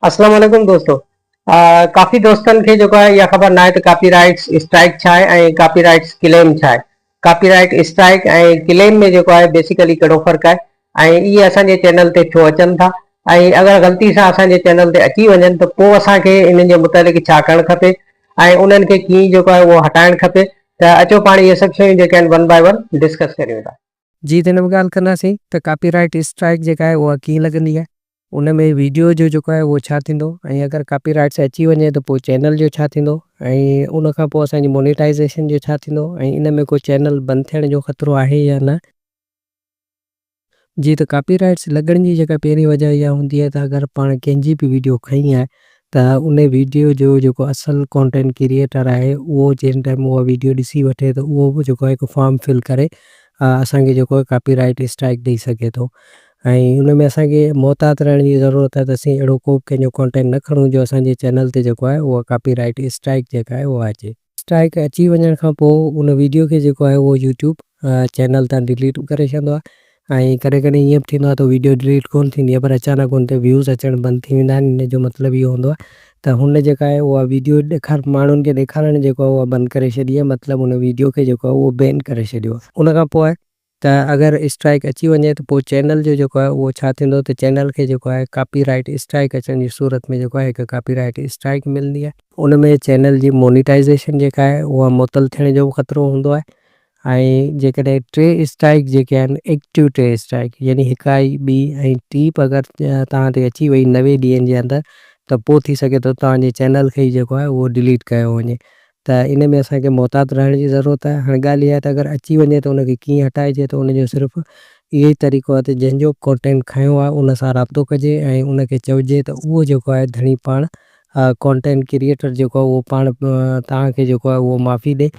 اسلام عليڪم دوستو ڪافي دوستن کي جيڪو آهي اها خبر ناهي ته ڪاپي رائٽس اسٽرائيڪ ڇا آهي ۽ ڪاپي رائٽس ڪليم ڇا آهي. ڪاپي رائٽ اسٽرائيڪ ۽ ڪليم ۾ جيڪو آهي بيسيڪلي ڪهڙو فرق آهي ۽ اهي اسان جي چينل تي ڇو اچن ٿا ۽ اگر غلطي سان اسان جي چينل تي اچي وڃن ته پوء اسان کي انهن جي متعلق ڇا ڪرڻ کپي ۽ انهن کي ڪيئن جيڪو آهي اهو هٽائڻ کپي ته اچو پاڻ اهي سڀ شيون جيڪي آهن ون بائي ون ڊسڪس ڪريون ٿا. جي ته هن ۾ ڳالهه ڪنداسين ته ڪاپي رائٽ اسٽرائيڪ جيڪا آهي اها ڪيئن لڳندي آهي. ان ۾ ويڊيو جو جيڪو آهي اهو ڇا ٿيندو ۽ اگر ڪاپي رائٽس اچي وڃي ته پوء چينل جو ڇا ٿيندو ۽ ان کان پوء اسان جي مونيٽائيزيشن جو ڇا ٿيندو ۽ ان ۾ ڪو چينل بند ٿيڻ جو خطرو آهي يا نه. جي ته ڪاپي رائٽس لڳڻ جي جيڪا پهرين وجه اها هوندي آهي ته اگر پاڻ ڪنهن جي به ويڊيو کنئي آهي ته ان ويڊيو جو جيڪو اصل ڪانٽينٽ ڪريئيٽر آهي اهو جنهن ٽائيم اها ويڊيو ڏسي وٺي ته اهو به جيڪو آهي هڪ فارم فل ڪري اسان کي جيڪو آهي ڪاپي رائٽ اسٽرائيڪ ڏئي سگهي ٿو ۽ ان ۾ اسان کي محتاط رهڻ جي ضرورت آهي ته اسين اهڙو ڪو به ڪنهن جو ڪانٽينٽ نه کڻون جو اسان جي چينل تي جيڪو آهي اها ڪاپي رائٽ اسٽرائيڪ جيڪا آهي اها اچي. اسٽرائيڪ اچي وڃڻ کان پوء ان ويڊيو کي جيڪو آهي اهو يوٽيوب چينل تان ڊليٽ به ڪري ڇڏندو آهي ۽ ڪڏهن ڪڏهن ائين به ٿيندو آهي ته ويڊيو ڊليٽ ڪونه ٿيندي آهي پر اچانڪ ان تي ويوز اچڻ بند ٿي ويندا آهن ان جو مطلب اهو هوندو آهي ته هن جيڪا آهي اها ويڊيو ڏيکار ماڻهن کي ڏيکارڻ جيڪو آهي اها بند ڪري ڇڏي آهي مطلب ان ويڊيو کي جيڪو آهي اهو بين ڪري ڇڏيو آهي. ان کان پوء ته اگر اسٽرائيڪ اچي وڃي ته پوء چينل جو جيڪو آهي اهو ڇا ٿيندو ته چينل کي جيڪو آهي ڪاپي رائيٽ اسٽرائيڪ اچڻ جي صورت ۾ جيڪو آهي هڪ ڪاپي رائيٽ اسٽرائيڪ ملندي آهي ان ۾ چينل جي مونيٽائيزيشن جيڪا آهي اها معطل ٿيڻ جو به خطرو هوندو آهي ۽ جيڪڏهن ٽي اسٽرائيڪ جيڪي آهن ايڪٽو ٽي اسٽرائيڪ يعني هڪ آئي ٻي ۽ ٽي به اگر توهان تي اچي وئي 90 ڏينهن جي اندر ته پوء ٿي سگهي ٿو توهان جي چينل کي ئي جيڪو آهي اهو ڊليٽ ڪيو وڃي ته ان ۾ اسان کي محتاط رهڻ جي ضرورت آهي. هاڻي ڳالهه اها آهي ته اگر اچي وڃي ته ان کي ڪيئن هٽائجي ته ان جو صرف اهو ئي طريقو آهي ته جنهن جو به ڪانٽينٽ کنيو آهي ان سان رابطو ڪجي ۽ ان کي چئجي ته اهو جيڪو آهي ڌڻي پاڻ ڪانٽينٽ ڪريئيٽر جيڪو آهي اهو پاڻ توهان کي جيڪو آهي اهو معافي ڏي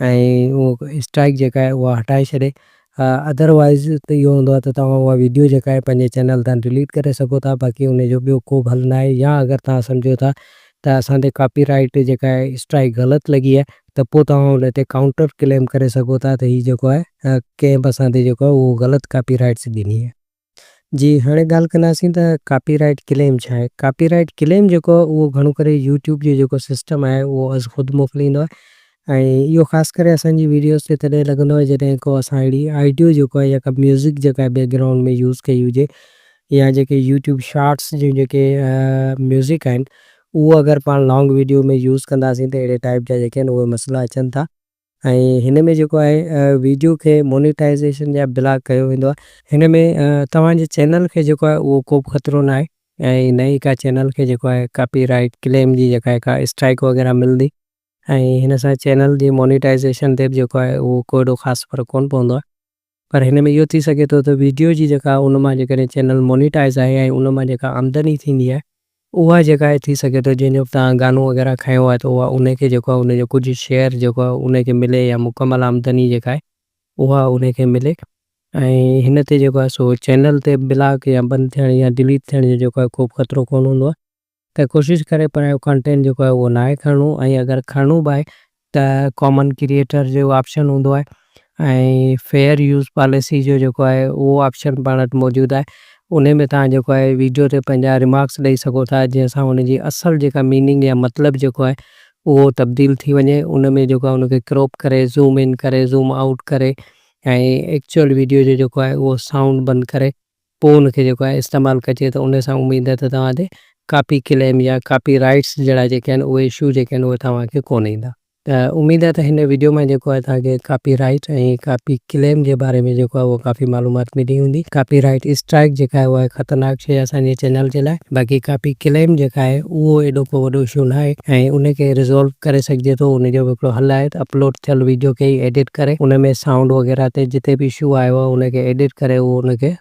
۽ اهو اسٽرائيڪ جيڪا آهي اها هٽائي ڇڏي. ادر وائيز ته اهو هوندو آهي ته توهان اها ويڊيو جيڪا آهي پنهنجي چينل تان ڊليٽ ڪري سگهو ٿا باقي ان جو ٻيو ڪو به حل ناهي يا اگر توهان سمجهو ٿا ته اسان تي ڪاپي رائيٽ جيڪا آهي اسٽرائيڪ غلط لڳي آهي ته پوء توهان ان تي ڪائونٽر ڪليم ڪري سگهو ٿا ته هي جيڪو آهي ڪنهن به اسان تي جيڪو آهي اهو غلط ڪاپي رائيٽس ڏني آهي. جي هاڻي ڳالهه ڪنداسين ته ڪاپي رائيٽ ڪليم ڇا آهي؟ ڪاپي رائيٽ ڪليم جيڪو آهي اهو گهڻو ڪري يوٽيوب جو جيڪو سسٽم آهي اهو از خود موڪليندو آهي ۽ اهو خاص ڪري اسان جي ويڊيوز تي تڏهن لڳندو آهي جڏهن ڪو اسان اهڙي آڊيو جيڪو آهي يا ڪا ميوزڪ جيڪا آهي بيڪ گرائونڊ ۾ يوز ڪئي هجي يا جيڪي يوٽيوب شارٽس جون جيڪي ميوزڪ آهن اهو اگر پاڻ لانگ ويڊيو ۾ يوز ڪنداسين ته اهڙي ٽائپ جا جيڪي آهن اهي مسئلا اچن ٿا. ۽ هن ۾ جيڪو آهي ويڊيو کي مونيٽائيزيشن يا بلاڪ ڪيو ويندو آهي هن ۾ توهان جي چينل کي جيڪو آهي اهو ڪو به خطرو ناهي ۽ نه ئي ڪا چينل کي جيڪو آهي ڪاپي رائيٽ ڪليم جي جيڪا آهي ڪا اسٽرائيڪ وغيره ملندي ۽ هن سان چينل جي مونيٽائيزيشن تي به جيڪو آهي اهو ڪو ايڏو خاص فرق ڪونه پوندو آهي پر هن ۾ اهو ٿي سگهي ٿو ته ويڊيو جي جيڪا ان مان جيڪڏهن چينل مونيٽائيز آهي ۽ ان مان جيڪا آمدني ٿيندي آهي اها جيڪا آهي ٿي سگهي ٿو جنهن جو به توهان گانو وغيره کنيو آهي ته اها ان کي جيڪو آهي ان جو ڪجهه شيئر جيڪو آهي ان کي ملي يا مڪمل آمدني جيڪا آهي اها ان کي ملي ۽ هن تي جيڪو آهي سو چينل تي بلاڪ يا بند ٿيڻ يا ڊليٽ ٿيڻ جو جيڪو آهي ڪو به خطرو ڪونه هوندو آهي. ته ڪوشش ڪري پرايو ڪانٽينٽ جيڪو آهي اهو ناهي کڻڻو ۽ اگر کڻڻو به آهي ته ڪامن ڪريئيٽر جو آپشن هوندو آهي ۽ فيئر يوز پاليسي جو جيڪو آهي اهو آپشن پاڻ وٽ موجود آهي انهي ۾ توهان جيڪو آهي ويڊيو تي پنهنجا ريمارڪس ڏئي سگهو ٿا جنهن سان ان جي اصل جيڪا ميننگ يا مطلب جيڪو آهي اهو تبديل ٿي وڃي ان ۾ جيڪو آهي ان کي ڪروپ ڪري زوم ان ڪري زوم آئوٽ ڪري ۽ ايڪچوئل ويڊيو جو جيڪو آهي اهو سائونڊ بند ڪري پوء ان کي جيڪو آهي استعمال ڪجي ته ان سان اميد آهي ته توهان تي ڪاپي ڪليم يا ڪاپي رائيٽس جهڙا جيڪي آهن اهي اشو جيڪي آهن اهي توهان کي ڪونه ايندا. ته اميد آهي ته هن وڊيو مان جيڪو آهي توهان کي ڪاپي رائيٽ ۽ ڪاپي ڪليم جي باري ۾ جيڪو آهي اهو ڪافي معلومات ملي هوندي. ڪاپي رائيٽ اسٽرائيڪ جيڪا آهي اها خطرناڪ شيء آهي اسان جي چينل جي لاء باقي ڪاپي ڪليم جيڪا آهي اهو ايڏو ڪو وڏو اشو ناهي ۽ ان کي ريزولو ڪري سگهجي ٿو ان جو به هڪڙو حل آهي ته اپلوڊ ٿيل وڊيو کي ئي ايڊٽ ڪري ان ۾ سائونڊ وغيره تي جتي به اشو آيو آهي ان کي ايڊٽ ڪري اهو ان کي.